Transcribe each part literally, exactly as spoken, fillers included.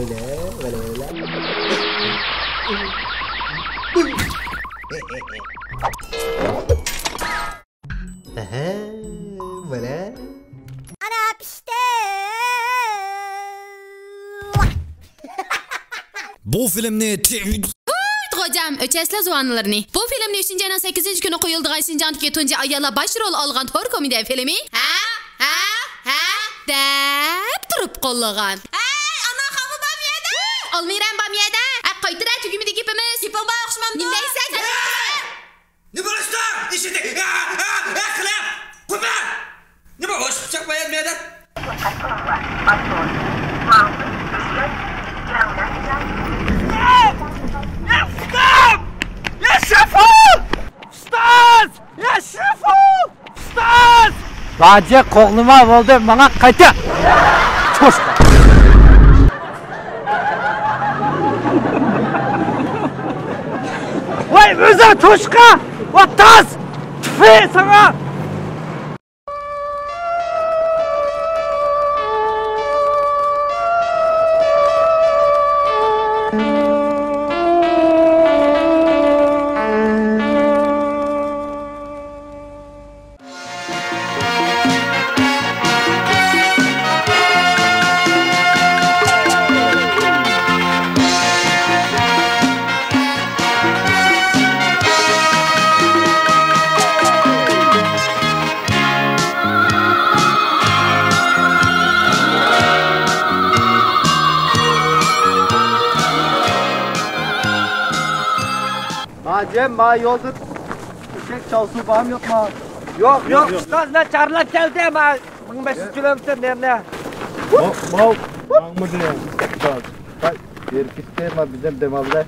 ۋەلە، ۋەلە، ۋەلە. ئەھە، ۋەلە. ئانا پىشتى. بۇ فىلىمنى تېخى خوجام، ئۆچەسلە زۇۋانلىرىنى. بۇ فىلىمنى ئۈچىنچى ئاينىڭ سەككىزىنچى كۈنى قويۇلىدىغان شىنجاڭدىكى تۇنجى ئاياللار باش رول ئالغان تور كومېدىيە فىلىمى ھە، ھە، ھە دەپ تۇرۇپ قوللىغان. ھەي، ئانا خانمۇ بارمۇ يەردە؟ ئالمىرەم بارمۇ يەردە؟ ھە، قايتىرە، تۈگىمىدى گېپىمىز. گېپىڭ بار ئوخشىمامدۇ؟ نېمە دەيسەن؟ ھەي! نېمە بولۇشتا؟ ئىشىدى. ھە، ھە، ھە، قىلىپ. قوپا! نېمە ھوش پىچاق بايان مەدە؟ ئۇستاز! ياشىفۇ! ئۇستاز! باجى قوغلىما بولدى، ماڭا قايتا! چوشقا! ۋاي ئۆزۈڭ چوشقا! ۋاي تاز! تۈفى ساڭا! باجىم، ما يولدا ئېشەك چالسۇ بارمۇ يوقمۇ؟ يوق، يوق، يوق. ئۇستاز، مەن چارلاپ كەلدىم، ھە. مىڭ بەش يۈز كىلومېتىر نېمىنى؟ ماۋ، ماڭمىدى. ئۇستاز، ھەرىكەتتە ما بىزدىن دەم ئالدى.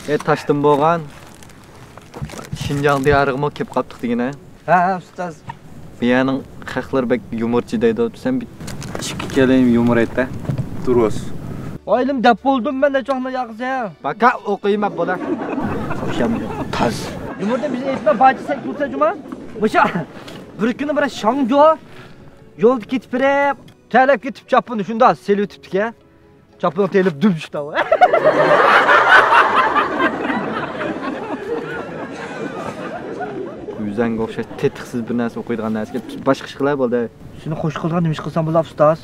ئە، تاشتىن بولغان. شىنجاڭ دىيارىغىمۇ كېلىپ قاپتۇق دېگىنە. ھە، ھە، ئۇستاز. بۇ يەرنىڭ خەقلىرى بەك يۇمۇرچى دەيدۇ. سەن بىر ئىككى كەلىمە يۇمۇر ئېيت-دە. دۇرۇس. ئايلىم دەپ بولدۇم مەن، نەچچە ۋاقىتلا ياقسا. باكا ئوقۇيما بۇلا. خۇشام تاز. يۇمۇردا بىز ئېيتما باجى سەك تۇرسا جۇما. مۇشا بىر كۈنى بىر شاڭجۇ يولدا كېتىپ بېرىپ، تەلەپ كېتىپ چاپپىنى شۇنداق سېلىۋېتىپتىكەن. چاپىنىڭ تېلىپ دۈم چۈشتى. ئۆزەڭگە ئوخشاش تېتىقسىز بىر نەرسە ئوقۇيدىغان نەرسىگە باشقا ئىش قىلاي بولدى. سېنى خوش قىلىدىغان نېمە ئىش قىلسام بولار، ئۇستاز؟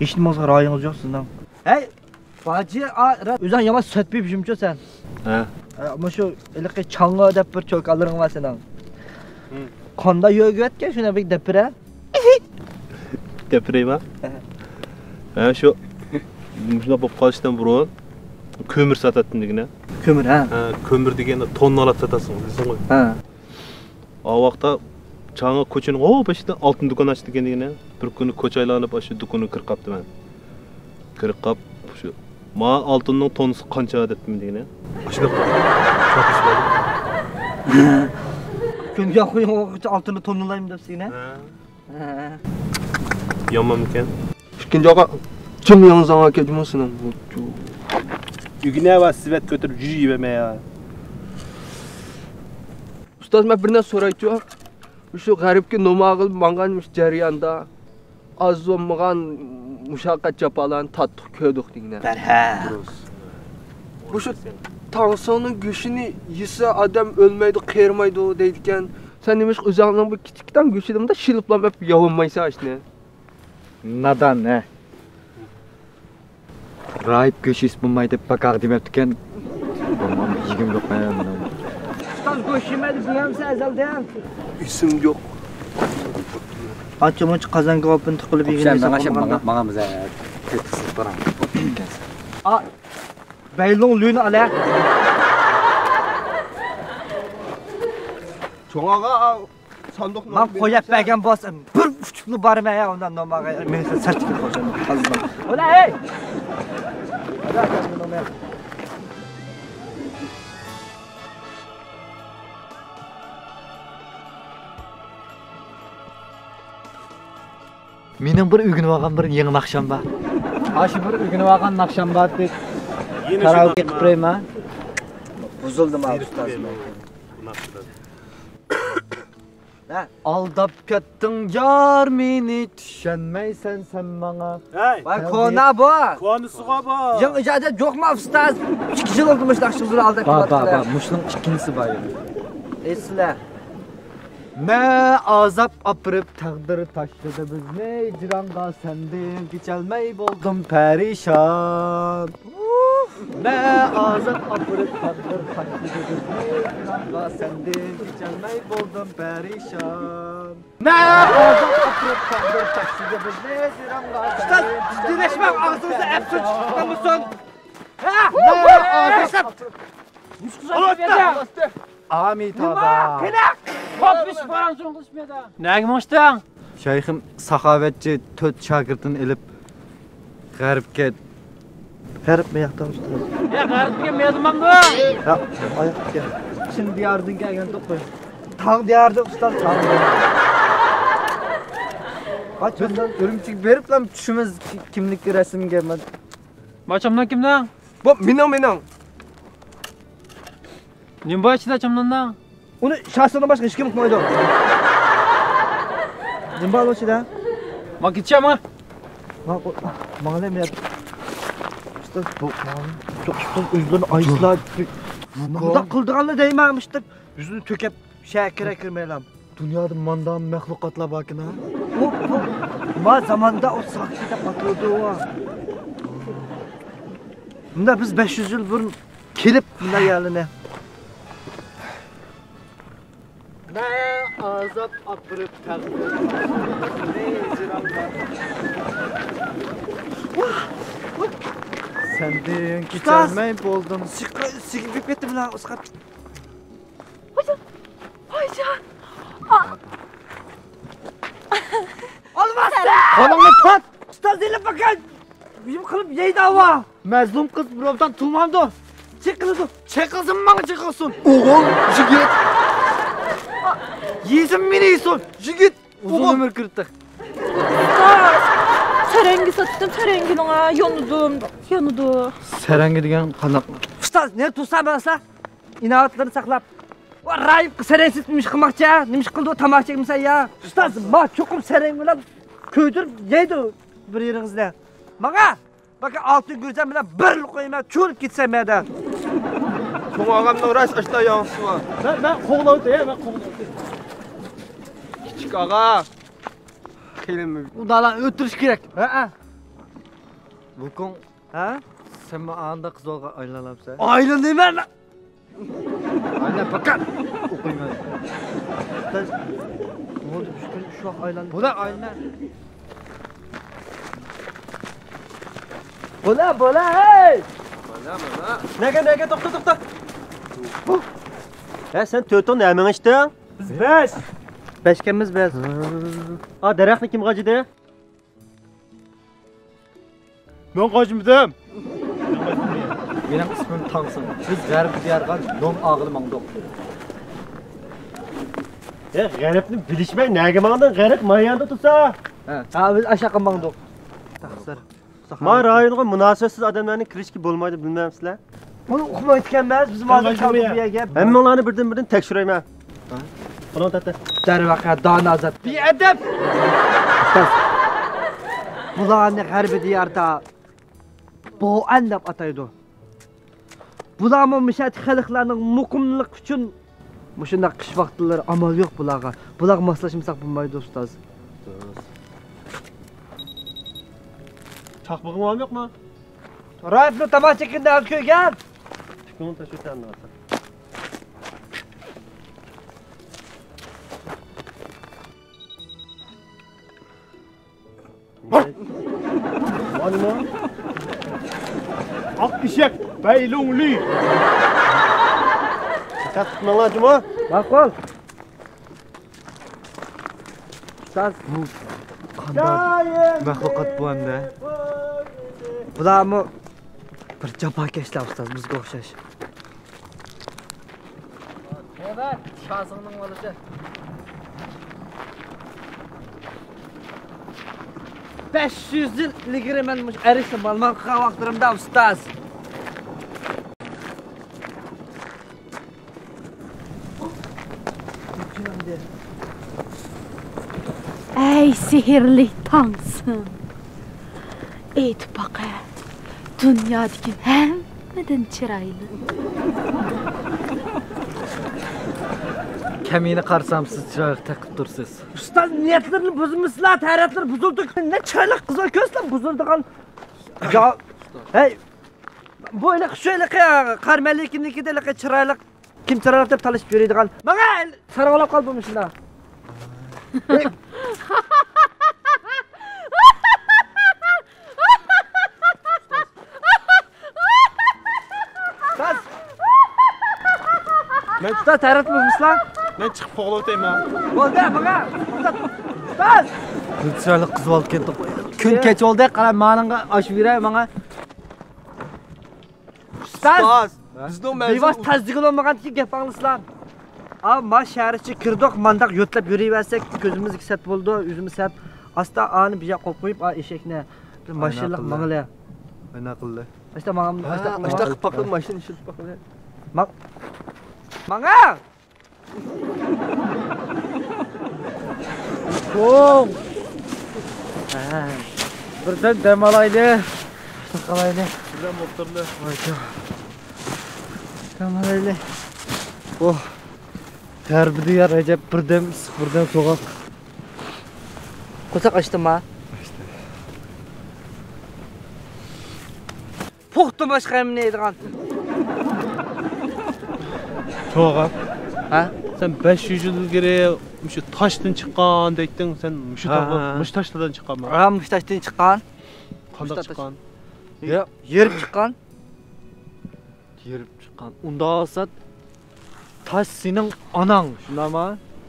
ھېچنېمىڭىزغا رايىڭىز يوق سىزنىڭ. ھەي، باجى، ئا، را-، ئۆزۈڭ يامان سۆت بېپىشىمچۇ سەن؟ ھە. ئە، مۇشۇ ھېلىقى چاڭغا دەپ بىر چوكانلىرىڭ بار سېنىڭ. ھىم. قانداق يۆگىۋەتكەن شۇنى بىر دەپ بېرە. دەپ بېرەيما؟ ھە. ھە، شۇ مۇشۇنداق بولۇپ قالىشتىن بۇرۇن كۆمۈر ساتاتتىم دېگىنە. كۆمۈر، ھە. ھە، كۆمۈر دېگەندە توننىلاپ ساتاسىز، بىلىسىڭغۇ. ھە. ئا ۋاقىتتا چاڭا كوچىنىڭ ئو بېشىدا ئالتۇن دۇكان ئاچتىكەن دېگىنە. بىر كۈنى كوچا ئايلانىپ، ئاشۇ دۇكانغا كىرىپ قاپتىمەن. كىرىپ قاپ، شۇ، ما ئالتۇننىڭ توننىسى قانچە دەپتىمەن دېگىنە. ئاشۇنداق ساتىش بولدى. كۈنگە قويۇڭغىچە ئالتۇننى توننىلايمەن دەپسىنە. ھە. ھە. يامانمىكەن؟ ئىككىنچى ئاغا، جىم ياڭزاڭ ئاكا جىمۇ سېنىڭ. ئۆگىنە ۋە سېۋەت كۆتۈرۈپ جۈجە يېۋەرمە يا. ئۇستاز، مەن بىر نەرسە سورايچۇ. شۇ غەربكە نوماغىل ماڭغان مۇشۇ جەرياندا ئاز بولمىغان مۇشەققەت جاپالارنى تارتتۇق، كۆردۇق دېگىنە. بەرھە. مۇشۇ تاڭسىڭنىڭ گۆشىنى يېسە ئادەم ئۆلمەيدۇ، قېرىمايدۇ دەيدىكەن. سەن نېمىشقا ئۆزۈڭنىڭ بۇ كىچىككىنە گۆشىنى مۇنداق شىلىپلا ئەپ يەۋالمايسەن ئاشۇنى؟ نادان، ھە. راھىب گۆش يېسە بولمايدۇ دەپ باكاغا دېمەپتىكەن. بولمام، يېگۈم يوق مەن مۇنى. ئۇستاز گۆش يېمەيدۇ دېگەنمىسەن ئەزەلدىن؟ ئېسىم يوق. ئاچا-مۇچا قازانغا ئوپۇن تىقىلىپ يېگەن ئوخشايمەن، يېسە ماڭا، بولمامدۇ؟ ماڭا، ماڭا بىزە تېتىقسىز پاراڭ. ئا، بەيلۇڭ لۈن ئالە. چوڭاغا، ئا، ساندۇقنى ماڭا قويۇپ بەرگەن بولسا، بىر ئۇچۇپلا بارىمەن يا، ئۇنداق نوماغا مېنى سەت چىقىپ قويسۇن. ئۇلا، ھەي! مېنىڭ بىر ئۆگىنىۋالغان بىر يېڭى ناخشام بار. ئاشۇ بىر ئۆگىنىۋالغان ناخشام بار دەپ كارائوكې قىلىپ بېرەيمەن. بۇزۇلدىم، ئۇستاز. ھە؟ ئالداپ كەتتىڭ يار مېنى، چۈشەنمەيسەن سەن ماڭا. ھەي! ۋاي، كونا بۇ! كونىسىغۇ بۇ! يېڭى ئىجادىيەت يوقما، ئۇستاز؟ ئىككى يىل بولدى مۇشۇنداق شۇزۇر ئالداپ بار، بار، كېلىۋاتقىلى. بار. مۇشۇنىڭ ئىككىنچىسى بار يەنە. ئېسىلە. نە ئازاب ئاپىرىپ تەقدىر تاشلىدى بىزنى، ھىجرانغا سەندىن كېچەلمەي بولدۇم پەرىشان. نە ئازاب ئاپىرىپ تەقدىر تاشلىدى بىزنى، ھىجرانغا سەندىن كېچەلمەي بولدۇم پەرىشان. نە ئازاب ئاپىرىپ تەقدىر تاشلىدى بىزنى، ھىجرانغا سەندىن كېچەلمەي بولدۇم پەرىشان. ئۇستاز، جىددىيلەشمەڭ، ئاغزىڭىزدا ئەپ سۇ چىقىپ قالمىسۇن. ھە؟ نە ئازاب ئاپىرىپ ئامىتابا. نېمە؟ قېنى؟ قوپۇش بارامسۇن قىلىشمىدا. نەگە ماڭشتىڭ؟ شەيخىم ساخاۋەتچى تۆت شاگىرتىنى ئېلىپ غەربكە. غەرب مۇ ياقتا ئۇستاز؟ يا، غەربكە مېلىمامدۇ؟ يا، ئاياقكە. چىن دىياردىن كەلگەن توقۇي. تاغ دىيارىدىن ئۇستاز، تاغ دىيارى. بىز ئۈرۈمچىگە بېرىپلا چۈشىمىز كىملىككە رەسىمگە. ماچامنىڭ كىمنىڭ؟ بۇ مېنىڭ، مېنىڭ. نېمە بار ئىچىدە چامداندا؟ ئۇنى شاھسانىڭ باشقا ھېچكىم ئۇقمايدۇ. نېمە بار ئۇنىڭ ئىچىدە؟ ما كېتىشەما؟ ما، ماڭا نېمە؟ ئۇستاز، بۇ، ئۇستاز، ئۆزلىرىنى ئايسىلار. مۇنداق قىلىدىغانلا دەيمەن، ئۇستاز. يۈزىنى تۆكۈپ، شەھەرگە كىرەي كىرمەيلا. دۇنيادا ماندام مەخلۇقاتلار باركەن ھە؟ بۇ، بۇ، ما زاماندا ئۇ ساقچى دەپ ئاتىلىدۇ ئۇ. مۇندا بىز بەش يۈز يىل بۇرۇن كېلىپ مۇندا يەرلىنى. نە ئازاب ئاپىرىپ تەقدىر. سەندىن كېچەلمەي بولدۇم. سىگىپ كەتتىم مانا ئۇسقاپ. ۋايجان! ۋايجان! ئا! ئالماس! قولۇڭنى تۇت! ئۇستاز ئېلىپ باقاي! ھۇجۇم قىلىپ يەيدۇ ئاۋا! مەزلۇم قىز بىراۋدان تۇغمامدۇ؟ چېقىلىدۇ! چېقىلسۇن، ماڭا چېقىلسۇن! ئوغۇل، يىگىت! يېسۇن مېنى يېسۇن! يىگىت! ئۇزۇن ئۆمۈر كۆرۈپ. ئۇستاز! سەرەڭگە ساتتىم، سەرەڭگىنىڭ يونىدۇم، يونىدۇ. سەرەڭگە دېگەن قانداق؟ ئۇستاز، نېرى تۇرسا مەسىلە؟ ئىناۋەتلىرىنى ساقلاپ. ۋا رايىپقا سەرەڭسىز نېمە ئىش قىلماقچى؟ نېمە ئىش قىلدى تاماكا چەكمىسە يا؟ ئۇستاز، ما چوقۇم سەرەڭگە بىلەن كۆيدۈرۈپ يەيدۇ بىر يېرىڭىزنى. ماڭا باكا ئالتۇن گۈرزەم بىلەن بىر لوقما يېمە چۆلۈپ كېتىسەن مەدە. چوڭ ئاغامنىڭ راست ئاشتا ياڭزىسى بار. مەن، مەن قوغلاۋاتاي، مەن قوغلاۋاتاي. كىچىك ئاغا. خېلىمۇ. ئۇدالا ئۆتۈرۈش كېرەك. ھەئە. لۇكۇڭ. ھە؟ سەنمۇ ئاندا قىز بالىغا ئايلىنالامسەن؟ ئايلىنىمەن. ئايلان پەقەت. ئوقۇيمەن. بىز بولدى، ئۈچ كۈن، ئۈچ ۋاق ئايلاندى. بولا، ئايلان. بولا، بولا، ھەي! بولا، بولا. نەگە، نەگە، توختا، توختا. ھە، سەن تۆتۈڭ نەمىڭ ئىچتىڭ؟ بىز بەش. بەشكەنمىز بىز. ئا، دەرەخنى كىم غاجىدى؟ مەن قاچمىدىم. مېنىڭ ئىسمىم تاڭسىڭ. بىز غەرب دىيارغا نوم ئاغىلى ماڭدۇق. ھە، غەربنى بىلىشمەي نەگە ماڭدىڭ؟ غەرب ماياندا تۇرسا. ھە، ھە، بىز ئاشاققا ماڭدۇق. تەقسىر. ما رايونغا مۇناسىۋەتسىز ئادەملەرنى كىرىشكە بولمايدۇ، بىلمەمسىلەر؟ بۇنى ئۇقمايدىكەنمىز، بىز ھازىر چالدۇق بۇ يەرگە. ھەممىڭلارنى بىردىن-بىردىن تەكشۈرەيمەن. قولۇڭ تەتە. دەرۋەقە، دانا زات. بىئەدەپ! ئۇستاز، بۇلارنى غەربىي دىياردا بوئەن دەپ ئاتايدۇ. بۇلارمۇ مۇشۇ خەلقلەرنىڭ مۇقىملىقى ئۈچۈن مۇشۇنداق قىش ۋاقىتلىرى ئامال يوق بۇلارغا. بۇلارغا ماسلاشمىساق بولمايدۇ، ئۇستاز. چاقمىقىڭ بارمۇ يوقمۇ؟ رايىپنىڭ تاماكا چەككىنىنى ھازىر كۆرگەن. تۈكۈڭنى تاشلىۋەتسەن ئاندىن. مانا. ئاق ئېشەك، بەيلۇڭلى. دىققەت قىلماڭلار جۇمۇ. ماقۇل. ئۇستاز. بۇ قانداق مەخلۇقات بۇ ئەمدى؟ بۇلارمۇ بىر جاپاكەشلەر ئۇستاز، بىزگە ئوخشاش. ھەيۋەت، شازىڭنىڭ بالىسى. بەش يۈز يىل ئىلگىرى مەن مۇشۇ ئەركىسى مالىمان قىلغان ۋاقىتلىرىمدا ئۇستاز. ئەي سېھىرلىك تاڭسىڭ، ئېيتىپ باقە، دۇنيادىكى ھەممىدىن چىرايلىق. كەمىنە قارىسام، سىز چىرايلىق تېقىپ تۇرسىز. ئۇستاز، نىيەتلىرىنى بۇزمىسىلا، تەرەتلىرى بۇزۇلدى. نە چىرايلىق قىزلار كۆرسىلا بۇزۇلىدىغان. يا، ھەي، بۇ ھېلىقى شۇ ھېلىقى قارا مەلىكىنىڭكىدە ھېلىقى چىرايلىق، كىم چىرايلىق دەپ تالىشىپ يۈرىدىغان. ماڭا ساراڭلاپ قال بۇ مۇشۇنداق. ئۇستاز. مەن ئۇستاز تەرەت بولمىسىلا. مەن چىقىپ قوغلاۋېتەيمەن. بولدى، ماڭا. ئۇستاز. بىر چىرايلىق قىز بولدىكەن. كۈن كەچ بولدى، قارا مانىڭغا ئاشۇ بېرەي ماڭا. ئۇستاز! ئۇستاز! بىزنىڭ مەنزىل بىۋاسىتە تەزدىگىلى بولمىغاندىكىن گەپ ئاڭلىسىلا. ئا، ما شەھەر ئىچىگە كىردۇق، مانداق يۆتلەپ يۈرۈۋەرسەك، كۆزىمىزگە سەت بولىدۇ، ئۆزىمىز سەت. ئاستا ئانى بىر ياققا قويۇپ قويۇپ، ئا، ئېشەكنى. بىر ماشىنىلىق ماڭىلى. ئاينا قىلدى. ئاشتا ماڭام، ھە، ئاشتا ئاشتا قىلىپ باققىن، ماشىنا ئىشلىتىپ باققىن. ماڭ. ماڭا! بىردەم دەم ئالايلى. ئالايلى. بىردەم ئولتۇرلى. دەم ئالايلى. ئوھ. غەربىدە يار ئەجەب، بىردەم ئىسسىق، بىردەم سوغۇق. قورساق ئاچتىما؟ ئاچتى. پوختا باشقا ھەممىنى يەيدىغان. توغرا. ھە؟ سەن بەش يۈز يىل ئىلگىرى مۇشۇ تاشتىن چىققان دەيتتىڭ، سەن مۇشۇ ھە، تاغدا، ھە، ھە. مۇشۇ تاشلاردىن چىققانمۇ؟ ھە، مۇشۇ تاشتىن چىققان. قانداق چىققان؟ يا، يېرىپ چىققان. يېرىپ چىققان. ئۇنداق بولسا تاش سېنىڭ ئاناڭ، شۇنداقمۇ؟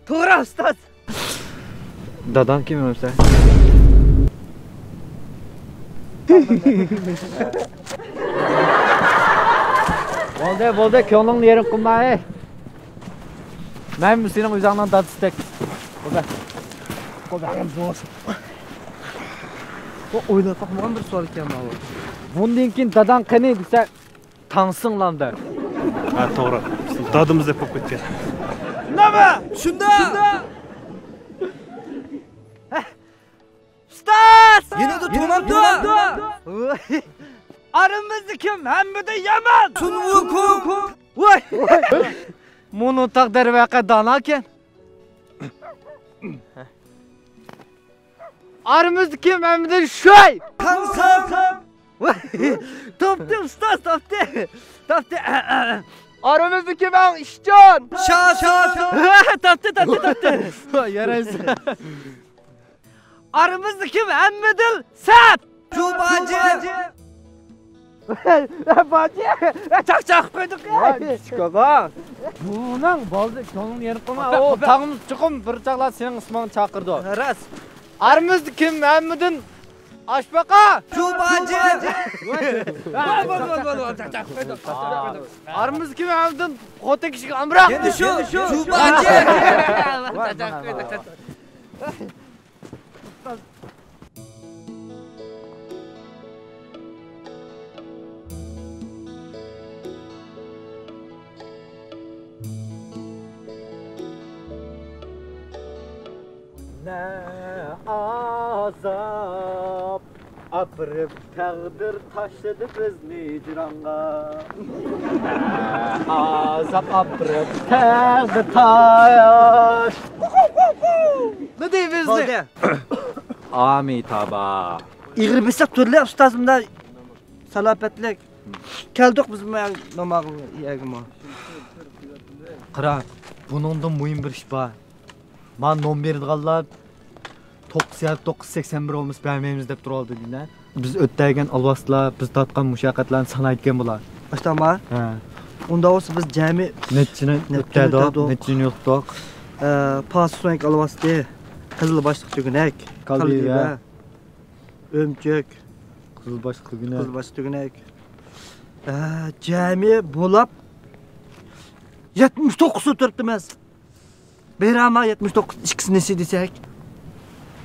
توغرا، ئۇستاز. داداڭ كىم ئۆلسە؟ بولدى، بولدى، كۆڭلۈڭنى يېرىم قىلما، ھەي. مەن سېنىڭ ئۆزۈڭنىڭ دادىسىدەك. قوبە. قوبە. بۇ ئويلاپ باقمىغان بىر سوئال ئىكەن ماۋۇ. بۇندىن كېيىن داداڭ قېنى دېسە، تاڭسىڭلام دەر. ھە، توغرا. دادىمىزدەك بولۇپ كەتكەن. شۇنداقمۇ؟ شۇنداق. ئۇستاز! يېنىدا تۇرمامدۇ؟ ئارىمىزدا كىم ھەممىدىن يامان؟ سۇن ۋۇكۇڭ. ۋاي! مۇنۇ تاغ دەرۋەقە داناكەن. ئارىمىزدا كىم ھەممىدىن شوي؟ تاڭسىڭ. تاپتى، ئۇستاز، تاپتى. تاپتى. ئارىمىزدا كىم ئەڭ ئىشچان؟ شاسان. تاپتى، تاپتى، تاپتى. يارايسەن. ئارىمىزدا كىم ھەممىدىن سەت؟ جۇباجى. باجى. چاقچاق قويدۇق يا. بۇنىڭ بالدى كۆڭلۈڭنى يېرىم قىلما. ئۇ تاغمۇز چوقۇم بىر چاغلار سېنىڭ ئىسمىڭنى چاقىرىدۇ. راست. ئارىمىزدا كىم ھەممىدىن ئاشپاقا؟ جۇباجى. بول، بول، بول، بول، بول. چاقچاق قويدۇق. ئارىمىزدا كىم ھەممىدىن خوتۇن كىشىگە ئامراق؟ يەنە شۇ. جۇباجى. نە ئازاب ئاپىرىپ تەقدىر تاشلىدى بىزنى ھىجرانغا. ئازاب ئاپىرىپ تەقدىر تاش. نېمە دەيمىز؟ بولدى. ئامىتابا. ئېغىر بېسىق تۇرلى ئۇستاز، مۇنداق سالاپەتلىك. كەلدۇق بىز مۇ-، نوماغ يەرگىمۇ. قارا، بۇنىڭدىن مۇھىم بىر ئىش بار. مانا نوم بېرىدىغانلار توققۇز يەتتە توققۇز سەكسەن بىر بولمىسا بەرمەيمىز دەپ تۇرۇۋالدى دېگىنە. بىز ئۆتەيگەن ئالۋاستىلار، بىز تارتقان مۇشەققەتلەرنى سانايدىكەن بۇلار. ئاشتاما؟ ھە. ئۇنداق بولسا بىز جەمئىي نەچچىنى نەچچىنى ئۆتەدۇق، ئۆتەدۇق. نەچچىنى يوقتۇق. ئە، پاسىق سۆڭەك ئالۋاستى، قىزىل باشلىق تۈگۈنەك، كالدىۋە. كالدىۋە. ئۆمۈچۈك. قىزىل باشلىق تۈگۈنەك. قىزىل باشلىق تۈگۈنەك. ئە، جەمئىي بولاپ يەتمىش توققۇز ئولتۇرۇپتىمىز. بېرەما يەتمىش توققۇز، ئىككىسى نېسى دېسەك؟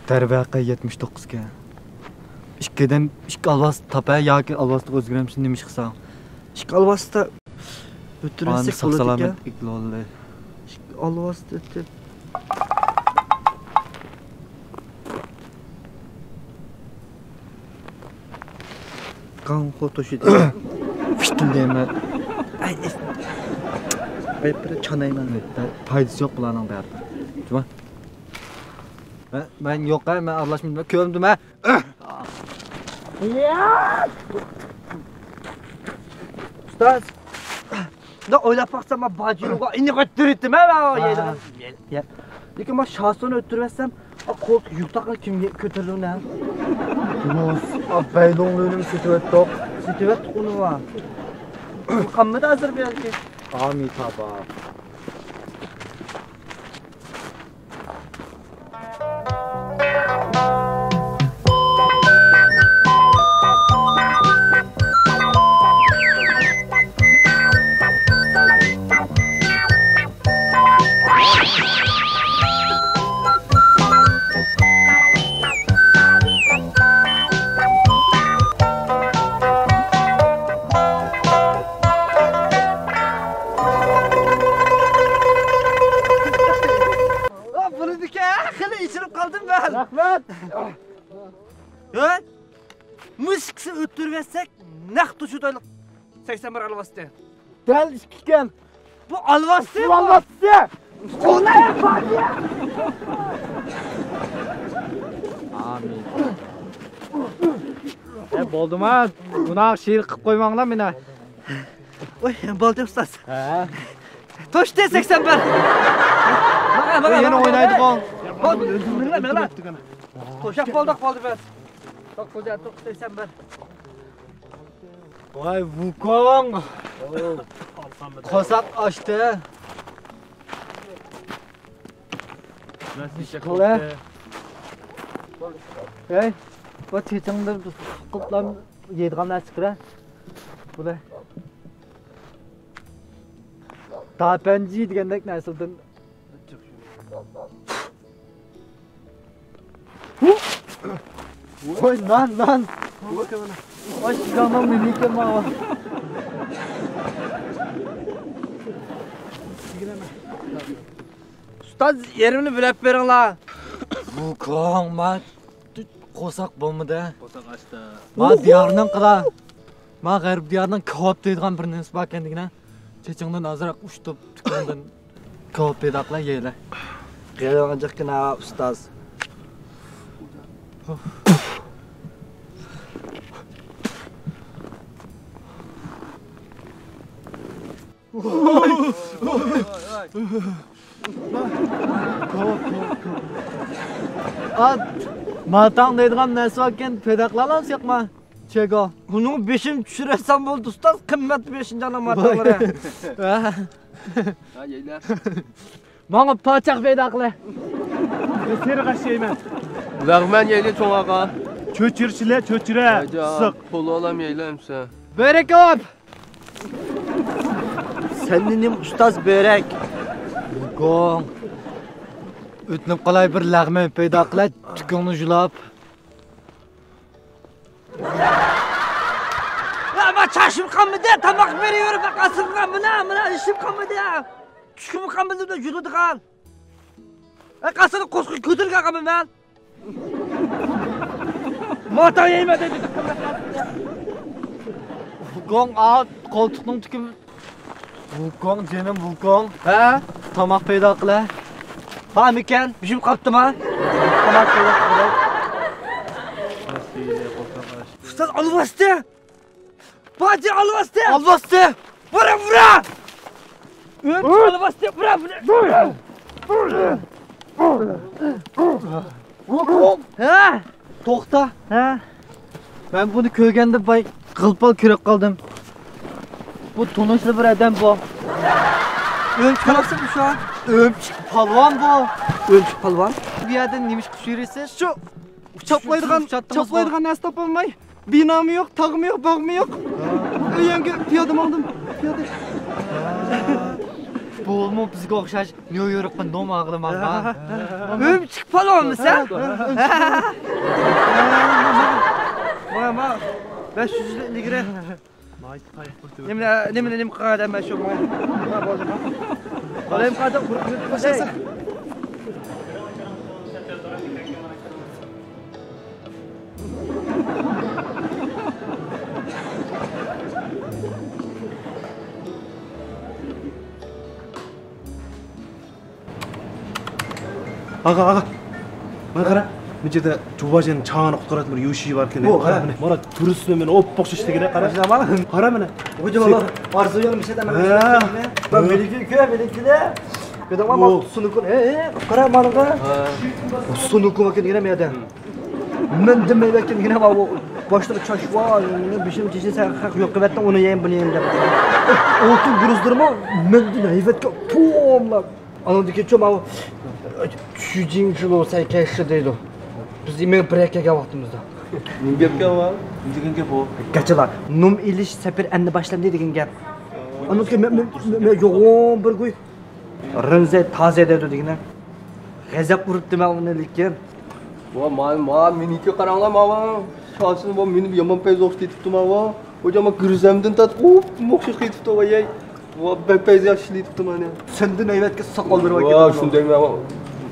دەرۋەقە يەتمىش توققۇزكەن. ئىككىدىن ئىككى ئالۋاس تاپە ياكى ئالۋاسلىق ئۆزگىرەمسىز، نېمە ئىش قىلساڭ؟ ئىككى ئالۋاستا ئۆتتۈرۈۋەتسەك بولىدىكەن. ساق سالامەت ئىككىلى بولدى. ئىككى ئالۋاستا ئۆتتۈر. قاڭقۇ توشۇدى. پىتىلدەيمەن. ئەي، ئەي. ئەي، بىر چانايمەن. پايدىسى يوق بۇلارنىڭ بەرىبىر. جۇما. مەن، مەن يوق، مەن ئارىلاشمىدىم، كۆرمىدىم، ھە. ئۇستاز، مۇنداق ئويلاپ باقسام، مەن باجىروغا ئېنىق ئۆتتۈرۈۋەتتىم، ھە، مەن ئۇ يەردە. يە. لېكىن مەن شاسونى ئۆتتۈرۈۋەتسەم، ئا، قولتۇق يۇتاقنى كىم كۆتۈرىدۇ، نە؟ روس، ئا، بەيلوڭلىنىمۇ سېتىۋەتتۇق. سېتىۋەتتۇق ئۇنى، ۋا. قالمىدى ھازىر بۇ يەردىكى. ئامىتابا. ئا، بۇنىڭدىكى خېلى ئېچىنىپ قالدىم مەن. رەھمەت. ھە؟ مۇشۇ ئىككىسىنى ئۆتتۈرۈۋەتسەك، نەق توشۇتايلىق سەكسەن بىر ئالۋاستى. دەل ئىككى ئىكەن. بۇ ئالۋاستى، بۇ ئالۋاستى. ئامىن. ئە، بولدىما؟ بۇناق شېئىر قىلىپ قويماڭلار مېنى. ۋاي، بولدى ئۇستاز. ھە. توشتى سەكسەن بىر. ماڭا، ماڭا، يەنە ماڭا، ئوينايدىغۇ. بولدى، مېڭە، مېڭە. توشاپ بولدۇق، بولدى بىز. توققۇز، توققۇز سەكسەن بىر. ۋاي، ۋۇكوڭ. قورساق ئاچتى. قىلە. ھەي، بۇ چېچىڭدىن قىلىپلا يەيدىغان نەرسە چىقىرە. بۇلار. داپەنجى دېگەندەك نەرسىدىن. ۋوي، نان، نان. ۋوي، شىزاڭنىڭ نېمە ئىكەن ماۋۇ؟ ئۇستاز، يېرىمنى بۆلۈپ بېرىڭلار. ۋۇكوڭ، ما قورساق بولمىدى. قورساق ئاچتى. ما دىيارنىڭ قىلا. ما غەرب دىيارنىڭ كاۋاپ دەيدىغان بىر نېمىسى باركەن دېگىنە. چېچىڭدىن ئازراق ئۇشتۇپ، تۈكۈڭدىن كاۋاپ پەيدا قىلە يەيلى. قېلىڭ جىقكىنا ئۇستاز. ئا، ماتاڭ دەيدىغان نەرسە باركەن، پەيدا قىلالامسىز يوقما؟ چېگو. بۇنىڭ بېشىنى چۈشۈرەسەن بولدى، ئۇستاز، قىممەت بېشىنچالا ماتاڭلىرى. ھە. ھە، يەيلە. ماڭا پاچاق پەيدا قىلە. سېرىق ئاش يەيمەن. لەغمەن يەيلى چوڭ ئاغا. چۆچۈرە چىلە، چۆچۈرە. ئىسسىق. پولۇ ئالام يەيلە ئەمسە. بۆرەك كاۋاپ. سەندە نېمە ئۇستاز بۆرەك؟ گوڭ. ئۆتۈنۈپ قالاي بىر لەغمەن پەيدا قىلە، تۈكۈڭنى جۇلاپ. يا، ما چاشىم قانمىدى، تاماق بېرىۋېرىپ، قاسىمغا مانا، مانا ئىشىم قانمىدى. چۈشكۈم قانمىدى، جۇلىدىغان. ئە، قاسىنى قوسقا كۆتۈرگەن قانمىدى مەن. ماتا يەيمەن دەيدۇ. ۋۇكوڭ، ئا، قولتۇقنىڭ تۈكى. ۋۇكوڭ، جېنىم ۋۇكوڭ. ھە؟ تاماق پەيدا قىلە. بارمىكەن؟ بېشىم قاپتىما؟ تاماق پەيدا قىلە. ئۇستاز، ئالۋاستى! باجى ئالۋاستى! ئالۋاستى! بۇرا، بۇرا! ئۆچ ئالۋاستى، بۇرا، بۇرا! ھە؟ توختا. ھە؟ مەن بۇنى كۆرگەندە باي غىلپال كۆرۈپ قالدىم. بۇ تونۇشلۇق بىر ئادەم بۇ. ئۆمۈچۈك پالۋان شۇ. ئۆمۈچۈك پالۋان بۇ. ئۆمۈچۈك پالۋان. بۇ يەردە نېمە ئىش قىلىپ يۈرىسىز؟ شۇ چاپلايدىغان، چاپلايدىغان نەرسە تاپالماي. بىنامۇ يوق، تاغمۇ يوق، باغمۇ يوق. ئۆيۈمگە پىيادە ماڭدىم، پىيادە. بۇمۇ بىزگە ئوخشاش نيۇ يوركقا نوم ئاغلىماڭغا. ئۆمۈچۈك پالۋانمۇ سەن؟ ماڭا، ماڭا بەش يۈز ئىلگىرى. نېمە، نېمە، نېمە قىلغان ئادەم مەن شۇ، ماڭا. ماڭا بولدى، ماڭا. بالايىم قالدى، بىر، بىر، بىر. ئاغا، ئاغا. مانا قارا. مۇ يەردە جۇۋاجىنىڭ چاڭىنى قۇتقۇزىدىغان بىر يوشى باركەن. ئۇ، قارا ھە. مانا. مانا تۇرۇسمۇ مېنى ئوپپۇق شىشتىگىنە قارا. قارا مانا. ئارزۇ يولۇم مىشەدە مانا. ھە. مېنىڭكى كۆ، مېنىڭكىدە. كۆدۈڭما مانا سۇنۇكۇن. ھە، ھە، قارا مانىغا. سۇنۇكۇن باكىن دېگەن مەيدە. مەندە مەيۋەتكە دېگەن ئاۋۇ باشلىق چاش ۋا، بېشىم چېچى سەن خەق يوق قىلىۋەتتىڭ، ئۇنى يەيمەن، بۇنى يەيمەن دەپ. ئالتۇن گۈرۈزلىرىمۇ مەندە مەيۋەتكە توملاپ. ئاندىن كېيىن چوڭ ماۋۇ چۈجىڭچىلو سەن كەشتە دەيدۇ. بىز يېمەك بىر يەرگە كەلگەن ۋاقتىمىزدا. نېمە گەپكەن ۋا؟ نېمە دېگەن گەپ ئۇ؟ گاچىلا. نوم ئېلىش سەپىرى ئەمدى باشلاندى دېگەن گەپ. ئاندىن كېيىن مەن، مەن، مەن، مەن يوغان بىر گۇي رېنزەي تازە دەيدۇ دېگىنە. غەزەپ ئۇرۇپتىمەن ئۇنى لېكىن. ۋا، ما، ما، مېنىڭكى قاراڭلار، ماۋا. شانسىنى، ۋا، مېنى يامان پەيزى ئوخشىتىپتۇ، ماۋا. ھوجام، گىرزەمدىن تارتىپ، ئوپ، ئوخشاش قېتىپتۇ، ۋاي، ۋاي. ۋا، بەك پەيزى ياخشى ئىشلىتىپتۇ مانا. سەندىن ھەيۋەتكە ساقاللىرى ۋاي. ۋا، شۇندايمۇ،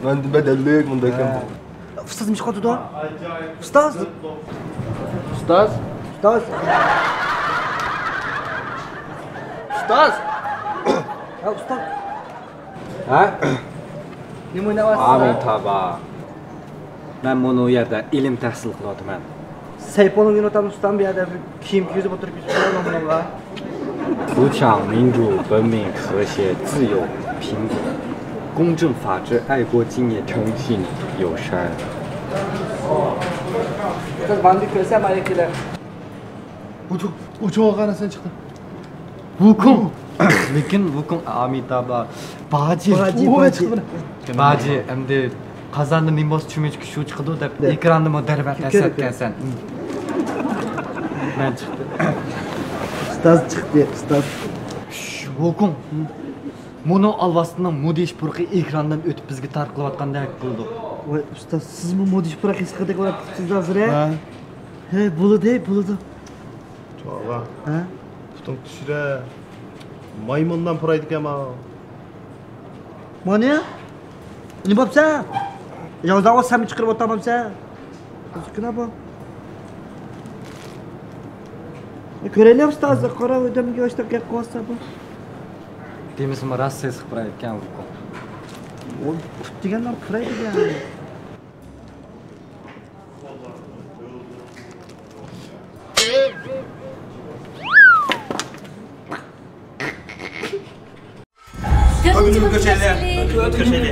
مەندە بەدەللىك، مۇنداق ئىكەن. ھە. ئۇستاز نېمە قىلىۋاتىدۇ؟ ئۇستاز! ئۇستاز! ئۇستاز! ئۇستاز! ھە، ئۇستاز! ھە؟ نېمە ئويناۋاتىسىز؟ ئامىتابا. مەن مۇنۇ يەردە ئىلىم تەھسىل قىلىۋاتىمەن. سەيپۇلنىڭ يېنىدا ئۇستام بۇ يەردە بىر كىيىم كىيگۈزۈپ ئولتۇرۇپ كېتىپتۇ ماڭا. 主张民主、文明、和谐、自由、平等、公正、法治、爱国、敬业、诚信、友善. ئۇستاز، ماندۇ كۆرسەم ئاياكىلەر. ئۇچۇڭ، ئۇچۇڭغا قارا سەن چىقتىڭ. ۋۇكۇڭ. لېكىن ۋۇكۇڭ ئامىتابا. باجى. باجى، ۋۇ، باجى. چىقتى. باجى، ئەمدى قازاندا نېمە بولسا چۆمۈچكە شۇ چىقىدۇ دەپ، دەپ. ئېكراندىمۇ دەرۋەقە كۆرۈپ، كۆرۈپ. مەن چىقتىم. ئۇستاز چىقتى، ئۇستاز. شش، ۋۇكۇڭ. مۇنۇ ئالۋاستىنىڭ مۇدىش پۇرىقى ئېكراندىن ئۆتۈپ بىزگە تارقىلىۋاتقاندەك بولدۇق. ۋاي، ئۇستاز، سىزمۇ مۇدىش پۇرىقى ھېس قىلدىغۇ ھازىر، ھە؟ ھە. ھە، بولىدۇ، بولىدۇ. چوغا. ھە؟ پۇتۇڭ تۈشۈرە. مايمۇندىن پۇرايدىكەن ما. مانا. نېمە بوپسەن؟ ياۋزاۋا سەمى چىقىرىپ ئولتۇرمامسەن؟ قىزىقكىنا بۇ. كۆرەيلى ئۇستاز، قارا ئادەمگە ئاشتاق گەپ قىلىۋاتسا بۇ. دېمىسىمۇ راست سېسىق پۇرايدىكەن بۇ. ئۇ پۇت دېگەننىڭ پۇرايدىكەن. تۆتىنچى بولۇپ كۆرۈشەيلى. تۆتىنچى بولۇپ كۆرۈشەيلى.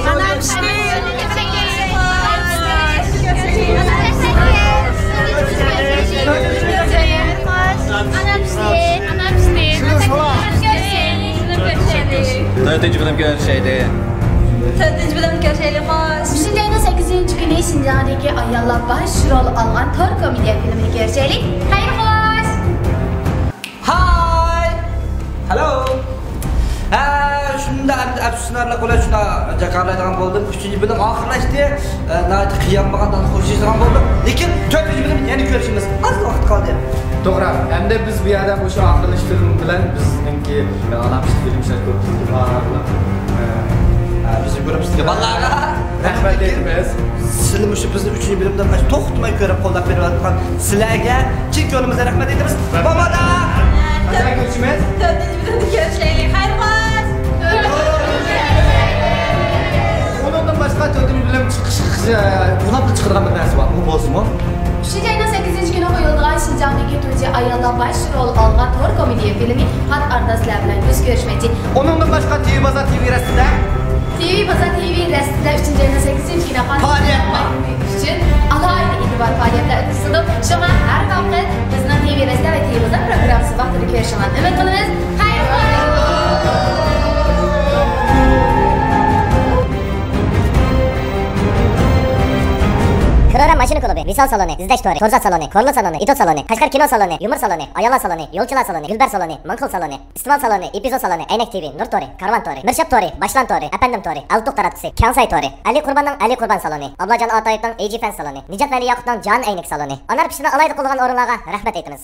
ئانام ئىشتى. ئانام ئىشتى. تۆتىنچى بۆلۈم كۆرۈشەيلى. تۆتىنچى بۆلۈم كۆرۈشەيلى، خوش. ئۈچىنچى ئاينىڭ سەككىزىنچى كۈنى شىنجاڭدىكى ئاياللار باش رول ئالغان تور كومېدىيە فىلىمىنى كۆرۈشەيلى. خەير، خوش. ھاي! ھالو! ھە، شۇنداق ئەمدى ئەپسۇسلىنارلىق بىلەن شۇنداق جاكارلايدىغان بولدۇم. ئۈچىنچى بۆلۈم ئاخىرلاشتى. ئە، ناھايىتى قىيانمىغان، خوشلىشىدىغان بولدۇق. لېكىن تۆتىنچى بۆلۈم يەنە كۆرۈشىمىز. ئاز ۋاقىت قالدى. توغرا. ئەمدى بىز بۇ يەردە مۇشۇ ئاخىرلىشىش فىلىم بىلەن بىزنىڭكى ئانام ئىشتى فىلىم شەرت بولۇپ كېتىدۇ. ھە، بىزنىڭ گۇرۇپپىسىدىكى بالىلارغا رەھمەت ئېيتىمىز. سىلەر مۇشۇ بىزنى ئۈچىنچى بۆلۈمدىن توختىماي كۆرۈپ قوللاپ بېرىۋاتقان سىلەرگە چىن كۆڭلىمىزدىن رەھمەت ئېيتىمىز. بابادا! قاچان كۆرۈشىمىز؟ تۆتىنچى بۆلۈمدە كۆرۈشەيلى. خەير خوش! ئۇنىڭدىن باشقا تۆتىنچى بۆلۈم چىقىش، ئە، ئۇلاپلا چىقىدىغان بىر نەرسە بار. ئۇ بولسىمۇ؟ ئۈچىنچى ئاينىڭ سەككىزىنچى كۈنى قويۇلىدىغان شىنجاڭدىكى تۇنجى ئاياللار باش رول ئالغان تور كومېدىيە فىلىمى پات ئارىدا سىلەر بىلەن يۈز كۆرۈشمەكچى. ئۇنىڭدىن باشقا تىۋى بازار تىۋى رەستىدە. تىۋى بازار تىۋى رەستىدە ئۈچىنچى ئاينىڭ سەككىزىنچى كۈنى پائالىيەت بار. ئۈچۈن ئالاھىدە ئېتىبار پائالىيەتلەر ئۆتكۈزۈلىدۇ. شۇڭا ھەر ۋاقىت بىزنىڭ تىۋى رەستە ۋە تىۋى بازار پروگراممىسى ۋاقتىدا كۆرۈشۈڭلارنى ئۈمىد قىلىمىز. كرورا ماشىنا كۇلۇبى، ۋىسال سالونى، ئىزدەش تورى، تورزات سالونى، كورلا سالونى، ئېتوت سالونى، قەشقەر كىنو سالونى، يۇمۇر سالونى، ئاياللار سالونى، يولچىلار سالونى، گۈلبەر سالونى، ماڭقىل سالونى، ئىستىمال سالونى، ئېپىزود سالونى، ئەينەك تىۋى، نۇر تورى، كارۋان تورى، مىرشاپ تورى، باشلان تورى، ئەپەندىم تورى، ئالتۇق تاراتقۇسى، كياڭساي تورى، ئەلى قۇرباننىڭ ئەلى قۇربان سالونى، ئابلاجان ئاتايېۋنىڭ ئېيجى فەن سالونى، نىجات ۋەلى ياقۇپنىڭ جان ئەينەك سالونى، ئانار پىشىنى ئالاھىدە قوللىغان ئورۇنلارغا رەھمەت ئېيتىمىز.